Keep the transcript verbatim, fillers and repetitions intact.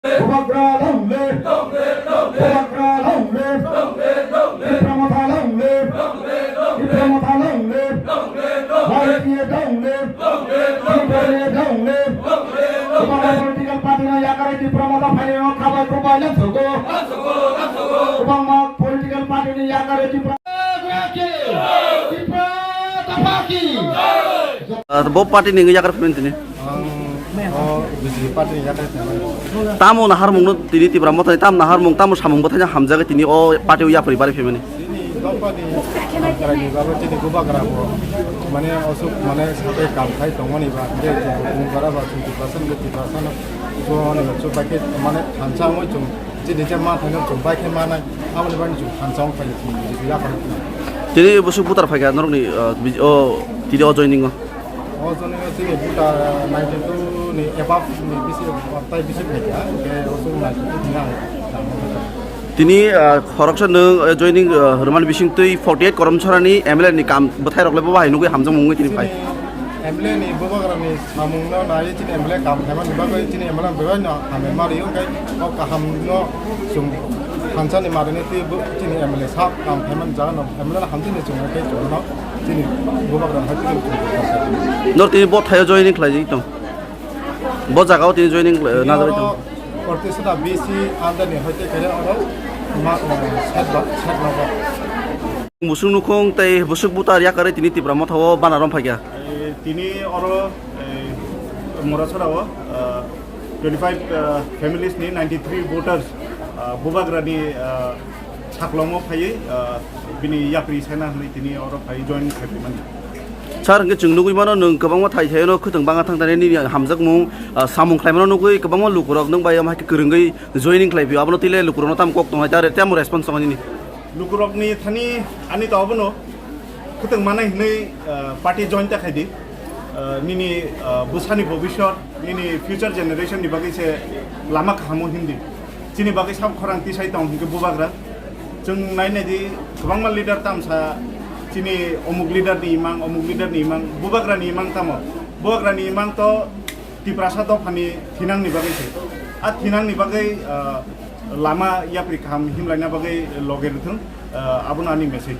Bubagra long live! Bubagra long live! Tipra Motha long live! Tipra Motha long live! Y T A long live! Tipra long live! Bubagra political party no yakari Tipra Motha phaini no khabai khubai lang sogo. Bubagra political party ni yakari Tipra. Tipra dapha ki. Ah, bo party ni yakar phaimani tini. Ang o B J P party ni yakar phaimani. Tamo naharmung no tini Tipra Motha ni tam naharmung tamo samung bwthai hamjaga tini o party o yapri bari phaimani. Tini dopha ni, ni bago tini Bubagra bo mane osuk mane sabai kam khai tongmani ba je je Bubagra ba chung Tipra san ge Tipra san so ni chu paket mane thansa mo chung. Chini je ma thangno chung bai khe manai, aboni bagwi chung thansa wng phai chung yaphan. Tini bwswk butar phaikha norokni, uh, bij-, o tini o joining o? O joining o chini buta ninety two ni above ni bisi, tai bisi phaikha, hwnkhe o chwng ninety two ni ang tamo. Tini, uh, khoroksa nwng, uh, joining, uh, rwmani bisingtwi forty eight Karamchara ni M L A ni kam bwthai rok le bo bahai nugwi hamjakmung wngwi tini phai. M L A ni Bubagra ni samung no nai chini M L A kam khaimani bagwi chini M L A bai no hamya mari o kai o kaham no chung thansa ni mari ni twi bo chini M L A sab kam khaimani jaga no M L A hamjini chung kai chung no chini Bubagra hai twi chung. Nor tini bo thaio joining khlai tong. Bo jaga o tini joining, eh, na jagwi tong. Protesta B C under ni hoite kare oro ma, eh, set ba, set no ba. Musung nukhung tei bwswk butar yakari tini Tipra Motha o bana rom phaikha. Eh, tini oro, eh, Murasora o, eh, twenty five, eh, families ni ninety three voters, eh, Bubagra ni, eh, saklomo phaiwi, eh, bini yapri sena hwnwi tini oro phai join khai mani. Sir, hwnkhe chwng nugwi mano nwng kwbangma thai thaino khwtwng banga thang thani nini hamjakmung, eh, samung khlaimano nugwi kwbangma lukurok nwng bai omo hai khe kwrwngwi joining khlai phio. Abono tile lukurokno tamo kok tongnai, tamo response tongnai nini? Lukurokni thani ani to abono khwtwng manai hwnwi, ah, party join ta khaidi. Ah, nini, ah, bwsani bobiswt, nini future generation ni bagwi se lama kahamo hindi. Chini bagwi sab khorang tisai tong hwnkhe Bubagra. Chwng nai nai di kwbangma leader tamsa chini omuk leader ni imang, omuk leader ni imang, Bubagra ni imang tamo. Bubagra ni imang to Tiprasa dophani thinangni bagwi se. A thinangni bagwi, ah, lama yapri kaham himlaina bagwi loge rwthwng, ah, abono ani message.